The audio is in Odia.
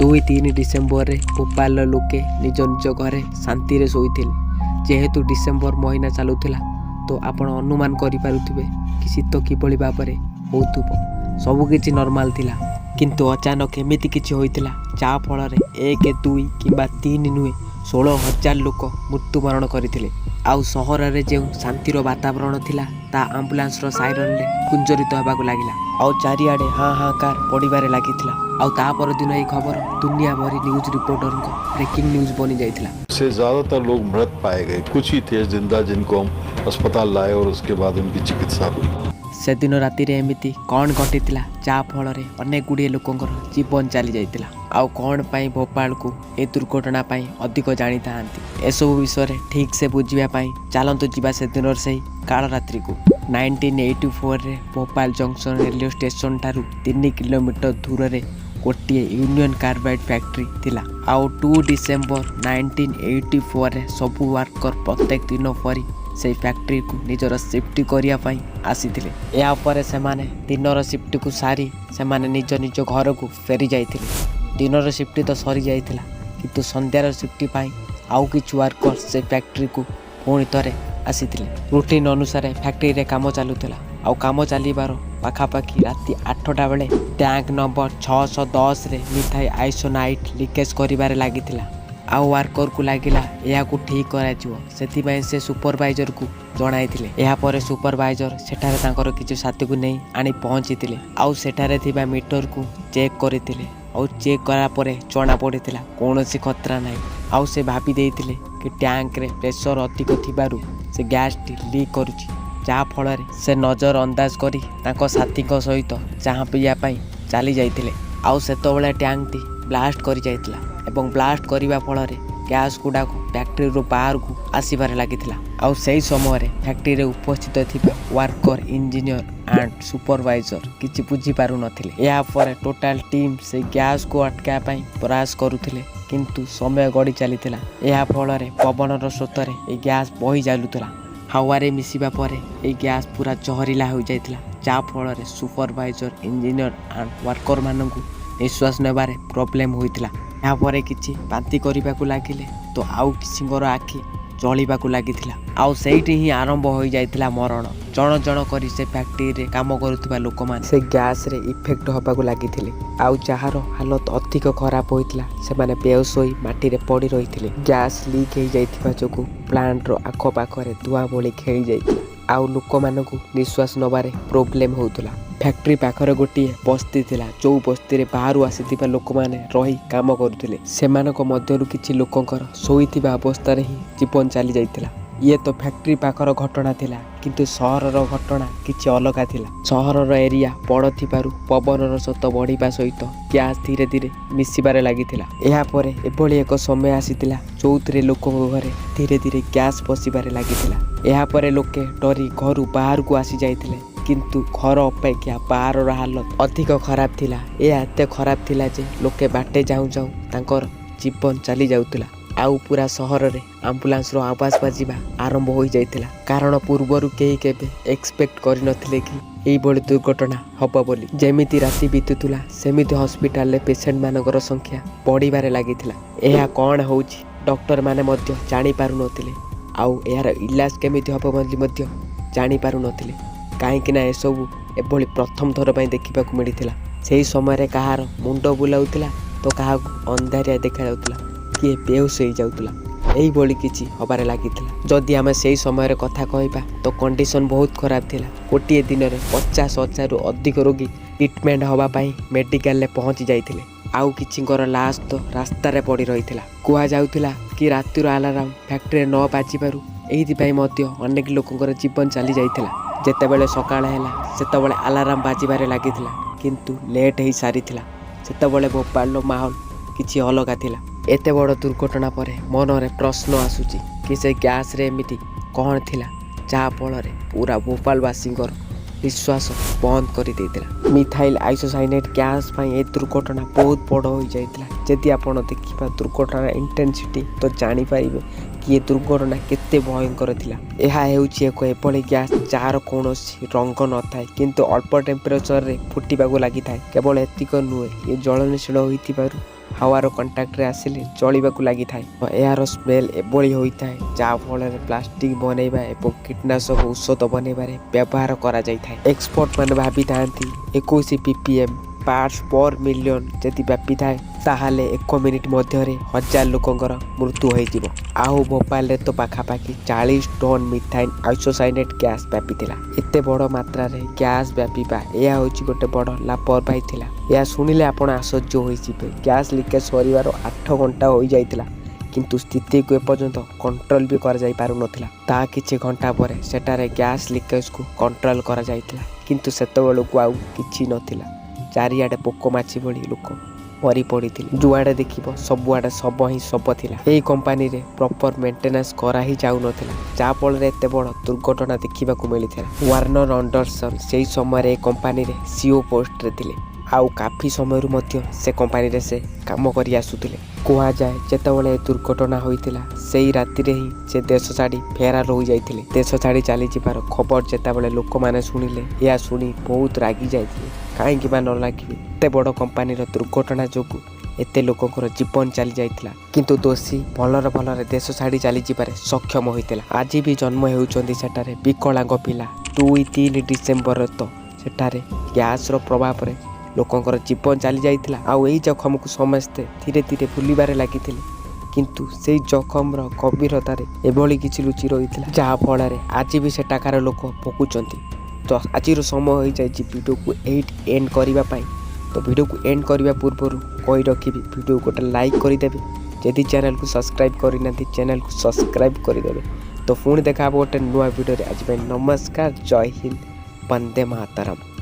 2-3 ଡିସେମ୍ବରରେ ଭୋପାଳର ଲୋକେ ନିଜ ନିଜ ଘରେ ଶାନ୍ତିରେ ଶୋଇଥିଲେ। ଯେହେତୁ ଡିସେମ୍ବର ମହିନା ଚାଲୁଥିଲା, ତ ଆପଣ ଅନୁମାନ କରିପାରୁଥିବେ କି ଶୀତ କିଭଳି ଭାବରେ ହେଉଥିବ। ସବୁକିଛି ନର୍ମାଲ ଥିଲା, କିନ୍ତୁ ଅଚାନକ ଏମିତି କିଛି ହୋଇଥିଲା, ଯାହା ଫଳରେ ଏକ, ଦୁଇ କିମ୍ବା ତିନି ନୁହେଁ, 16,000 ଲୋକ ମୃତ୍ୟୁବରଣ କରିଥିଲେ। ଆଉ ସହରରେ ଯେଉଁ ଶାନ୍ତିର ବାତାବରଣ ଥିଲା, ତାହା ଆମ୍ବୁଲାନ୍ସର ସାଇରନରେ ଗୁଞ୍ଜରିତ ହେବାକୁ ଲାଗିଲା ଆଉ ଚାରିଆଡ଼େ ହାହାକାର ପଡ଼ିବାରେ ଲାଗିଥିଲା। ଆଉ ତା ପରଦିନ ଏହି ଖବର ଦୁନିଆ ଭରି ନ୍ୟୁଜ୍ ରିପୋର୍ଟରଙ୍କ ବ୍ରେକିଂ ନ୍ୟୁଜ୍ ବନିଯାଇଥିଲା। से ज़्यादातर लोग मृत पाए गए। कुछ ही थे जिंदा, जिनको हम अस्पताल लाए और उसके बाद उनकी चिकित्सा हुई। ସେଦିନ ରାତିରେ ଏମିତି କ'ଣ ଘଟିଥିଲା, ଯାହା ଫଳରେ ଅନେକ ଗୁଡ଼ିଏ ଲୋକଙ୍କର ଜୀବନ ଚାଲି ଯାଇଥିଲା? ଆଉ କ'ଣ ପାଇଁ ଭୋପାଳକୁ ଏ ଦୁର୍ଘଟଣା ପାଇଁ ଅଧିକ ଜାଣିଥାନ୍ତି? ଏସବୁ ବିଷୟରେ ଠିକ୍ ସେ ବୁଝିବା ପାଇଁ ଚାଲନ୍ତୁ ଯିବା ସେଦିନର ସେହି କାଳ ରାତ୍ରିକୁ। 1984ରେ ଭୋପାଳ ଜଙ୍କସନ ରେଲୱେ ଷ୍ଟେସନ ଠାରୁ 3 କିଲୋମିଟର ଦୂରରେ ଗୋଟିଏ ୟୁନିୟନ କାର୍ବାଇଡ୍ ଫ୍ୟାକ୍ଟ୍ରି ଥିଲା। ଆଉ 2 ଡିସେମ୍ବର 1984ରେ ସବୁ ୱାର୍କର ପ୍ରତ୍ୟେକ ଦିନ ପରି ସେଇ ଫ୍ୟାକ୍ଟ୍ରିକୁ ନିଜର ସିଫ୍ଟ କରିବା ପାଇଁ ଆସିଥିଲେ। ଏହାପରେ ସେମାନେ ଦିନର ସିଫ୍ଟକୁ ସାରି ସେମାନେ ନିଜ ନିଜ ଘରକୁ ଫେରି ଯାଇଥିଲେ। ଦିନର ସିଫ୍ଟ ତ ସରିଯାଇଥିଲା, କିନ୍ତୁ ସନ୍ଧ୍ୟାର ସିଫ୍ଟ ପାଇଁ ଆଉ କିଛି ୱାର୍କର ସେ ଫ୍ୟାକ୍ଟ୍ରିକୁ ପୁଣି ଥରେ ଆସିଥିଲେ। ରୁଟିନ୍ ଅନୁସାରେ ଫ୍ୟାକ୍ଟ୍ରିରେ କାମ ଚାଲୁଥିଲା। ଆଉ କାମ ଚାଲିବାର ପାଖାପାଖି ରାତି 8ଟା ବେଳେ ଟ୍ୟାଙ୍କ ନମ୍ବର 610ରେ ମିଥାଇଲ୍ ଆଇସୋସାଇନାଇଡ୍ ଲିକେଜ୍ କରିବାରେ ଲାଗିଥିଲା। ଆଉ ୱାର୍କରକୁ ଲାଗିଲା ଏହାକୁ ଠିକ୍ କରାଯିବ। ସେଥିପାଇଁ ସେ ସୁପରଭାଇଜରକୁ ଜଣାଇଥିଲେ। ଏହାପରେ ସୁପରଭାଇଜର ସେଠାରେ ତାଙ୍କର କିଛି ସାଥୀକୁ ନେଇ ଆଣି ପହଞ୍ଚିଥିଲେ। ଆଉ ସେଠାରେ ଥିବା ମିଟରକୁ ଚେକ୍ କରିଥିଲେ। ଆଉ ଚେକ୍ କଲା ପରେ ଜଣା ପଡ଼ିଥିଲା କୌଣସି ଖତରା ନାହିଁ। ଆଉ ସେ ଭାବି ଦେଇଥିଲେ କି ଟ୍ୟାଙ୍କରେ ପ୍ରେସର ଅଧିକ ଥିବାରୁ ସେ ଗ୍ୟାସଟି ଲିକ୍ କରୁଛି, ଯାହାଫଳରେ ସେ ନଜର ଅନ୍ଦାଜ କରି ତାଙ୍କ ସାଥୀଙ୍କ ସହିତ ଚାହା ପିଇବା ପାଇଁ ଚାଲି ଯାଇଥିଲେ। ଆଉ ସେତେବେଳେ ଟ୍ୟାଙ୍କଟି ବ୍ଲାଷ୍ଟ କରିଯାଇଥିଲା ଏବଂ ବ୍ଲାଷ୍ଟ କରିବା ଫଳରେ ଗ୍ୟାସ୍ ଗୁଡ଼ାକ ଫ୍ୟାକ୍ଟ୍ରିରୁ ବାହାରକୁ ଆସିବାରେ ଲାଗିଥିଲା। ଆଉ ସେହି ସମୟରେ ଫ୍ୟାକ୍ଟ୍ରିରେ ଉପସ୍ଥିତ ଥିବା ୱାର୍କର, ଇଞ୍ଜିନିୟର ଆଣ୍ଡ ସୁପରଭାଇଜର କିଛି ବୁଝିପାରୁନଥିଲେ। ଏହାପରେ ଟୋଟାଲ ଟିମ୍ ସେ ଗ୍ୟାସକୁ ଅଟକାଇବା ପାଇଁ ପ୍ରୟାସ କରୁଥିଲେ, କିନ୍ତୁ ସମୟ ଗଡ଼ି ଚାଲିଥିଲା। ଏହା ଫଳରେ ପବନର ସ୍ରୋତରେ ଏହି ଗ୍ୟାସ୍ ବହି ଚାଲୁଥିଲା। ହାୱାରେ ମିଶିବା ପରେ ଏହି ଗ୍ୟାସ୍ ପୁରା ଜହରିଲା ହୋଇଯାଇଥିଲା, ଯାହାଫଳରେ ସୁପରଭାଇଜର, ଇଞ୍ଜିନିୟର ଆଣ୍ଡ ୱାର୍କରମାନଙ୍କୁ ନିଶ୍ୱାସ ନେବାରେ ପ୍ରୋବ୍ଲେମ୍ ହୋଇଥିଲା। ଏହାପରେ କିଛି ବାନ୍ତି କରିବାକୁ ଲାଗିଲେ ତ ଆଉ କିଛିଙ୍କର ଆଖି ଜଳିବାକୁ ଲାଗିଥିଲା। ଆଉ ସେଇଠି ହିଁ ଆରମ୍ଭ ହୋଇଯାଇଥିଲା ମରଣ। ଜଣ ଜଣ କରି ସେ ଫ୍ୟାକ୍ଟ୍ରିରେ କାମ କରୁଥିବା ଲୋକମାନେ ସେ ଗ୍ୟାସରେ ଇଫେକ୍ଟ ହେବାକୁ ଲାଗିଥିଲେ। ଆଉ ଯାହାର ହାଲତ ଅଧିକ ଖରାପ ହୋଇଥିଲା, ସେମାନେ ବେହୋସ ହୋଇ ମାଟିରେ ପଡ଼ି ରହିଥିଲେ। ଗ୍ୟାସ୍ ଲିକ୍ ହେଇଯାଇଥିବା ଯୋଗୁଁ ପ୍ଲାଣ୍ଟର ଆଖପାଖରେ ଧୂଆଁ ଭଳି ଖେଳି ଯାଇଥିଲା ଆଉ ଲୋକମାନଙ୍କୁ ନିଶ୍ୱାସ ନେବାରେ ପ୍ରୋବ୍ଲେମ୍ ହେଉଥିଲା। ଫ୍ୟାକ୍ଟ୍ରି ପାଖରେ ଗୋଟିଏ ବସ୍ତି ଥିଲା, ଯେଉଁ ବସ୍ତିରେ ବାହାରୁ ଆସିଥିବା ଲୋକମାନେ ରହି କାମ କରୁଥିଲେ। ସେମାନଙ୍କ ମଧ୍ୟରୁ କିଛି ଲୋକଙ୍କର ଶୋଇଥିବା ଅବସ୍ଥାରେ ହିଁ ଜୀବନ ଚାଲି ଯାଇଥିଲା। ଇଏ ତ ଫ୍ୟାକ୍ଟ୍ରି ପାଖର ଘଟଣା ଥିଲା, କିନ୍ତୁ ସହରର ଘଟଣା କିଛି ଅଲଗା ଥିଲା। ସହରର ଏରିଆ ବଡ଼ ଥିବାରୁ ପବନର ସ୍ରୋତ ବଢ଼ିବା ସହିତ ଗ୍ୟାସ୍ ଧୀରେ ଧୀରେ ମିଶିବାରେ ଲାଗିଥିଲା। ଏହାପରେ ଏଭଳି ଏକ ସମୟ ଆସିଥିଲା, ଯେଉଁଥିରେ ଲୋକଙ୍କ ଘରେ ଧୀରେ ଧୀରେ ଗ୍ୟାସ୍ ପଶିବାରେ ଲାଗିଥିଲା। ଏହାପରେ ଲୋକେ ଡରି ଘରୁ ବାହାରକୁ ଆସି ଯାଇଥିଲେ, କିନ୍ତୁ ଘର ଅପେକ୍ଷା ବାହାରର ହାଲତ ଅଧିକ ଖରାପ ଥିଲା। ଏହା ଏତେ ଖରାପ ଥିଲା ଯେ ଲୋକେ ବାଟେ ଯାଉଁ ଯାଉଁ ତାଙ୍କର ଜୀବନ ଚାଲି ଯାଉଥିଲା। ଆଉ ପୁରା ସହରରେ ଆମ୍ବୁଲାନ୍ସର ଆବାଜ ବାଜିବା ଆରମ୍ଭ ହୋଇଯାଇଥିଲା, କାରଣ ପୂର୍ବରୁ କେହି କେବେ ଏକ୍ସପେକ୍ଟ କରିନଥିଲେ କି ଏଇଭଳି ଦୁର୍ଘଟଣା ହେବ ବୋଲି। ଯେମିତି ରାତି ବିତୁଥିଲା, ସେମିତି ହସ୍ପିଟାଲରେ ପେସେଣ୍ଟମାନଙ୍କର ସଂଖ୍ୟା ବଢ଼ିବାରେ ଲାଗିଥିଲା। ଏହା କ'ଣ ହେଉଛି, ଡକ୍ଟରମାନେ ମଧ୍ୟ ଜାଣିପାରୁନଥିଲେ ଆଉ ଏହାର ଇଲାଜ କେମିତି ହେବ ବୋଲି ମଧ୍ୟ ଜାଣିପାରୁନଥିଲେ, କାହିଁକି ନା ଏସବୁ ଏଭଳି ପ୍ରଥମ ଥର ପାଇଁ ଦେଖିବାକୁ ମିଳିଥିଲା। ସେହି ସମୟରେ କାହାର ମୁଣ୍ଡ ବୁଲାଉଥିଲା ତ କାହାକୁ ଅନ୍ଧାରିଆ ଦେଖାଯାଉଥିଲା, କିଏ ବେହୋସ ହେଇଯାଉଥିଲା, ଏଇଭଳି କିଛି ହେବାରେ ଲାଗିଥିଲା। ଯଦି ଆମେ ସେଇ ସମୟରେ କଥା କହିବା ତ କଣ୍ଡିସନ୍ ବହୁତ ଖରାପ ଥିଲା। ଗୋଟିଏ ଦିନରେ 50,000ରୁ ଅଧିକ ରୋଗୀ ଟ୍ରିଟମେଣ୍ଟ ହେବା ପାଇଁ ମେଡ଼ିକାଲରେ ପହଞ୍ଚି ଯାଇଥିଲେ। ଆଉ କିଛିଙ୍କର ଲାଶ ତ ରାସ୍ତାରେ ପଡ଼ି ରହିଥିଲା। କୁହାଯାଉଥିଲା କି ରାତିର ଆଲାରାମ ଫ୍ୟାକ୍ଟ୍ରିରେ ନ ବାଜିବାରୁ ଏଇଥିପାଇଁ ମଧ୍ୟ ଅନେକ ଲୋକଙ୍କର ଜୀବନ ଚାଲି ଯାଇଥିଲା। ଯେତେବେଳେ ସକାଳ ହେଲା, ସେତେବେଳେ ଆଲାରାମ ବାଜିବାରେ ଲାଗିଥିଲା, କିନ୍ତୁ ଲେଟ୍ ହେଇସାରିଥିଲା। ସେତେବେଳେ ଭୋପାଳର ମାହୋଲ କିଛି ଅଲଗା ଥିଲା। ଏତେ ବଡ଼ ଦୁର୍ଘଟଣା ପରେ ମନରେ ପ୍ରଶ୍ନ ଆସୁଛି କି ସେ ଗ୍ୟାସରେ ଏମିତି କ'ଣ ଥିଲା, ଯାହା ଫଳରେ ପୁରା ଭୋପାଳବାସୀଙ୍କର ନିଶ୍ୱାସ ବନ୍ଦ କରିଦେଇଥିଲା? ମିଥାଇଲ୍ ଆଇସୋସାଇନାଇଡ୍ ଗ୍ୟାସ୍ ପାଇଁ ଏ ଦୁର୍ଘଟଣା ବହୁତ ବଡ଼ ହୋଇଯାଇଥିଲା। ଯଦି ଆପଣ ଦେଖିବା ଦୁର୍ଘଟଣା ଇଣ୍ଟେନ୍ସିଟି, ତ ଜାଣିପାରିବେ କି ଏ ଦୁର୍ଘଟଣା କେତେ ଭୟଙ୍କର ଥିଲା। ଏହା ହେଉଛି ଏକ ଏଭଳି ଗ୍ୟାସ୍, ଯାହାର କୌଣସି ରଙ୍ଗ ନଥାଏ, କିନ୍ତୁ ଅଳ୍ପ ଟେମ୍ପରେଚରରେ ଫୁଟିବାକୁ ଲାଗିଥାଏ। କେବଳ ଏତିକ ନୁହେଁ, ଏ ଜ୍ୱଳନଶୀଳ ହୋଇଥିବାରୁ ହାୱାର କଣ୍ଟାକ୍ଟରେ ଆସିଲେ ଜଳିବାକୁ ଲାଗିଥାଏ। ଏହାର ସ୍ମେଲ୍ ଏଭଳି ହୋଇଥାଏ, ଯାହାଫଳରେ ପ୍ଲାଷ୍ଟିକ୍ ବନେଇବା ଏବଂ କୀଟନାଶକ ଔଷଧ ବନେଇବାରେ ବ୍ୟବହାର କରାଯାଇଥାଏ। ଏକ୍ସପର୍ଟ ମାନେ ଭାବିଥାନ୍ତି, 21 ପିପିଏମ୍, ପାର୍ଟସ୍ ପର୍ ମିଲିୟନ ଯଦି ବ୍ୟାପିଥାଏ, ତାହେଲେ ଏକ ମିନିଟ୍ ମଧ୍ୟରେ 1000 ଲୋକଙ୍କର ମୃତ୍ୟୁ ହୋଇଯିବ। ଆଉ ଭୋପାଳରେ ତ ପାଖାପାଖି 40 ଟନ୍ ମିଥାଇଲ୍ ଆଇସୋସାଇନେଟ୍ ଗ୍ୟାସ୍ ବ୍ୟାପିଥିଲା। ଏତେ ବଡ଼ ମାତ୍ରାରେ ଗ୍ୟାସ୍ ବ୍ୟାପିବା, ଏହା ହେଉଛି ଗୋଟେ ବଡ଼ ଲାପରବାହୀ ଥିଲା। ଏହା ଶୁଣିଲେ ଆପଣ ଆଶ୍ଚର୍ଯ୍ୟ ହୋଇଯିବେ। ଗ୍ୟାସ୍ ଲିକେଜ୍ ସରିବାର 8 ଘଣ୍ଟା ହୋଇଯାଇଥିଲା, କିନ୍ତୁ ସ୍ଥିତିକୁ ଏପର୍ଯ୍ୟନ୍ତ କଣ୍ଟ୍ରୋଲ ବି କରାଯାଇ ପାରୁନଥିଲା। ତାହା କିଛି ଘଣ୍ଟା ପରେ ସେଠାରେ ଗ୍ୟାସ୍ ଲିକେଜକୁ କଣ୍ଟ୍ରୋଲ କରାଯାଇଥିଲା, କିନ୍ତୁ ସେତେବେଳକୁ ଆଉ କିଛି ନଥିଲା। ଚାରିଆଡ଼େ ପୋକ ମାଛି ଭଳି ଲୋକ ମରି ପଡ଼ିଥିଲେ। ଯୁଆଡ଼େ ଦେଖିବ, ସବୁଆଡ଼େ ଶବ ହିଁ ଶବ ଥିଲା। ଏହି କମ୍ପାନୀରେ ପ୍ରପର ମେଣ୍ଟେନାନ୍ସ କରା ହିଁ ଯାଉନଥିଲା, ଯାହାଫଳରେ ଏତେ ବଡ଼ ଦୁର୍ଘଟଣା ଦେଖିବାକୁ ମିଳିଥିଲା। ୱାର୍ଣ୍ଣର ଅଣ୍ଡରସନ୍ ସେହି ସମୟରେ ଏ କମ୍ପାନୀରେ ସିଇଓ ପୋଷ୍ଟରେ ଥିଲେ ଆଉ କାଫି ସମୟରୁ ମଧ୍ୟ ସେ କମ୍ପାନୀରେ ସେ କାମ କରି ଆସୁଥିଲେ। କୁହାଯାଏ, ଯେତେବେଳେ ଏ ଦୁର୍ଘଟଣା ହୋଇଥିଲା, ସେଇ ରାତିରେ ହିଁ ସେ ଦେଶ ଛାଡ଼ି ଫେରାର ହୋଇଯାଇଥିଲେ। ଦେଶ ଛାଡ଼ି ଚାଲିଯିବାର ଖବର ଯେତେବେଳେ ଲୋକମାନେ ଶୁଣିଲେ, ଏହା ଶୁଣି ବହୁତ ରାଗି ଯାଇଥିଲେ। କାହିଁକି ବା ନ ରାଗିବେ? ଏତେ ବଡ଼ କମ୍ପାନୀର ଦୁର୍ଘଟଣା ଯୋଗୁଁ ଏତେ ଲୋକଙ୍କର ଜୀବନ ଚାଲି ଯାଇଥିଲା, କିନ୍ତୁ ଦୋଷୀ ଭଲରେ ଭଲରେ ଦେଶ ଛାଡ଼ି ଚାଲିଯିବାରେ ସକ୍ଷମ ହୋଇଥିଲା। ଆଜି ବି ଜନ୍ମ ହେଉଛନ୍ତି ସେଠାରେ ବିକଳାଙ୍ଗ ପିଲା। 2-3 ଡିସେମ୍ବରରେ ତ ସେଠାରେ ଗ୍ୟାସ୍ର ପ୍ରଭାବରେ ଲୋକଙ୍କର ଜୀବନ ଚାଲି ଯାଇଥିଲା ଆଉ ଏଇ ଜଖମକୁ ସମସ୍ତେ ଧୀରେ ଧୀରେ ଭୁଲିବାରେ ଲାଗିଥିଲେ। କିନ୍ତୁ ସେଇ ଜଖମର ଗଭୀରତାରେ ଏଭଳି କିଛି ଲୁଚି ରହିଥିଲା, ଯାହାଫଳରେ ଆଜି ବି ସେଠାକାର ଲୋକ ଭୋଗୁଛନ୍ତି। ତ ଆଜିର ସମୟ ହୋଇଯାଇଛି ଭିଡ଼ିଓକୁ ଏଇଠି ଏଣ୍ଡ କରିବା ପାଇଁ। ତ ଭିଡ଼ିଓକୁ ଏଣ୍ଡ କରିବା ପୂର୍ବରୁ କହି ରଖିବି, ଭିଡ଼ିଓକୁ ଗୋଟେ ଲାଇକ୍ କରିଦେବେ। ଯଦି ଚ୍ୟାନେଲକୁ ସବସ୍କ୍ରାଇବ୍ କରିନାହାନ୍ତି, ଚ୍ୟାନେଲକୁ ସବସ୍କ୍ରାଇବ୍ କରିଦେବେ। ତ ପୁଣି ଦେଖା ହେବ ଗୋଟେ ନୂଆ ଭିଡ଼ିଓରେ। ଆଜି ପାଇଁ ନମସ୍କାର, ଜୟ ହିନ୍ଦ, ବନ୍ଦେ ମାତରମ୍।